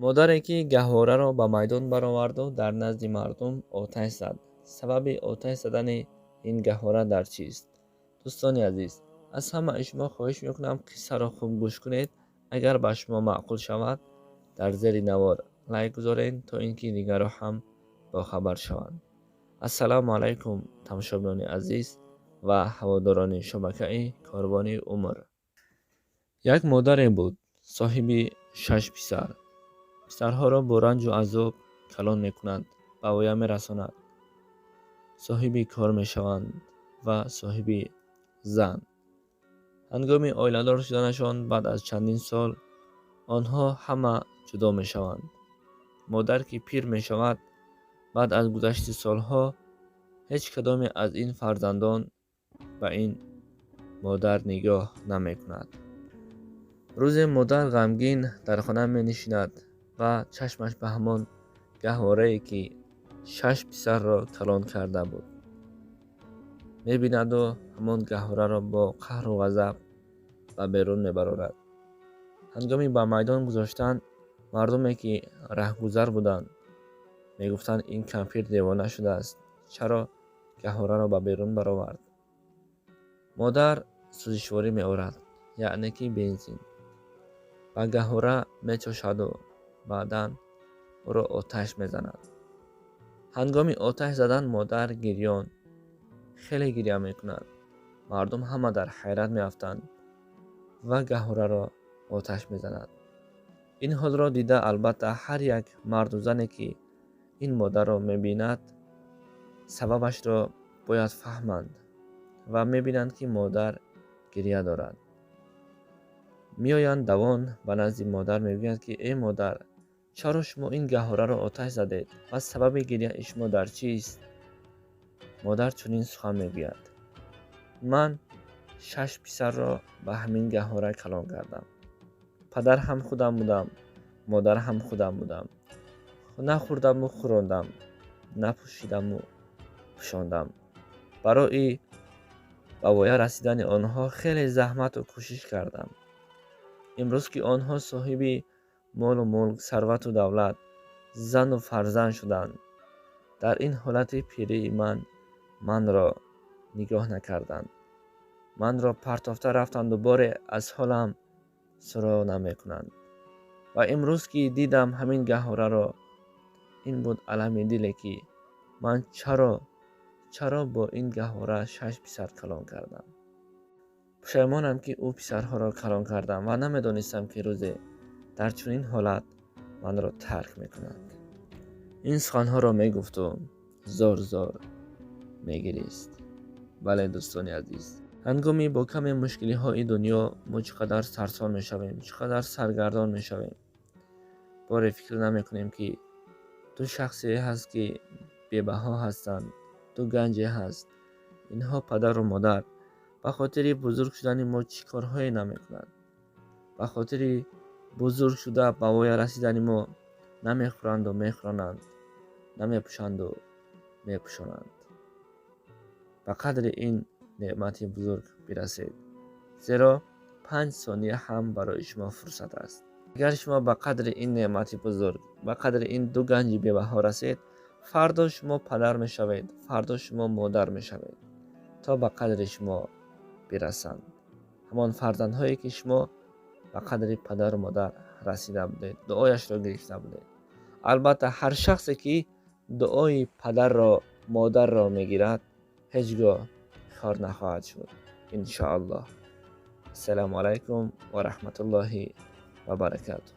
Модаре ки гаҳвораро ба майдон бароварду дар назди мардум оташ зад. Сабаби оташ задани ин гаҳвора дар чист? Дӯстони азиз, аз ҳамаи шумо хоҳиш мекунам, қиссаро хуб гӯш кунед. Агар ба шумо маъқул шавад, дар зери навор лайк гузоред, то ин ки дигарро ҳам бохабар шаванд. Ассалому алайкум, тамошобинони азиз ва ҳаводорони шабакаи Корвони умр. Як модаре буд, соҳиби шаш писар. Писарҳоро бо ранҷу азоб калон мекунад, ба воя мерасонад, соҳиби кор мешаванд ва соҳиби зан. Ҳангоми оиладор шуданашон, баъд аз чандин сол онҳо ҳама ҷудо мешаванд. Модар ки пир мешавад, баъд аз гузашти солҳо ҳеҷ кадоме аз ин фарзандон ба ин модар нигоҳ намекунад. Рӯзе модар ғамгин дар хона менишинад ва чашмаш ба ҳамон гаҳворае, ки шаш писарро калон карда буд, мебинаду ҳамон гаҳвораро бо қаҳру ғазаб ба берун мебарорад. Ҳангоми ба майдон гузоштан, мардуме ки раҳгузар буданд, мегуфтанд: «Ин кампир девона шудааст, чаро гаҳвораро ба берун баровард?» Модар сӯзишворӣ меорад, яъне ки бензин, ба гаҳвора мечошаду баъдан ӯро оташ мезанад. Ҳангоми оташ задан модар гирён, хеле гиря мекунад. Мардум ҳама дар ҳайрат меафтанд ва гаҳвораро оташ мезанад. Ин ҳолро дида, албатта, ҳар як марду зане ки ин модарро мебинад, сабабашро бояд фаҳманд ва мебинанд, ки модар гиря дорад. Меоянд давон ба назди модар, мегӯянд ки: «Эй модар, чаро шумо ин гаҳвораро оташ задед ва сабаби гиряи шумо дар чист?» Модар чунин сухан мегӯяд: «Ман шаш писарро ба ҳамин гаҳвора калон кардам. Падар ҳам худам будам, модар ҳам худам будам. Нахӯрдаму хӯрондам, напӯшидаму пӯшондам. Барои ба воя расидани онҳо хеле заҳмату кӯшиш кардам. Имрӯз ки онҳо соҳиби молу мулк, сарвату давлат, зану фарзанд шуданд, дар ин ҳолати пирии ман манро нигоҳ накарданд, манро партофта рафтанду боре аз ҳолам суроғ намекунанд. Ва имрӯз ки дидам ҳамин гаҳвораро, ин буд алами диле, ки ман чаро бо ин гаҳвора шаш писар калон кардам. Пушаймонам, ки ӯ писарҳоро калон кардам ва намедонистам, ки рӯзе дар чунин ҳолат манро тарк мекунанд». Ин суханҳоро мегуфту зор зор мегирист. Бале, дӯстони азиз, ҳангоми бо каме мушкилиҳои дунё мо чӣ қадар сарсон мешавем, чӣ қадар саргардон мешавем. Боре фикр намекунем, ки ду шахсе ҳаст, ки бебаҳо ҳастанд, ду ганҷе ҳаст. Инҳо падару модар ба хотири бузург шудани мо чӣ корҳое намекунанд. Ба хотири бузург шуда ба воя расидани мо намехӯранду мехӯронанд, намепӯшанду мепӯшонанд. Ба қадри ин неъмати бузург бирасед, зеро 5 сония ҳам барои шумо фурсат аст. Агар шумо ба қадри ин неъмати бузург, ба қадри ин ду ганҷи бебаҳо расед, фардо шумо падар мешавед, фардо шумо модар мешавед, то ба қадри шумо бирасанд ҳамон фарзандҳое, ки шумо ба қадри падару модар расида будед, дуояшро гирифта будед. Албатта, ҳар шахсе ки дуои падарро, модарро мегирад, ҳеҷ гоҳ хор нахоҳад шуд, иншоаллоҳ. Ассалому алайкум ва раҳматуллоҳи ва баракатуҳ.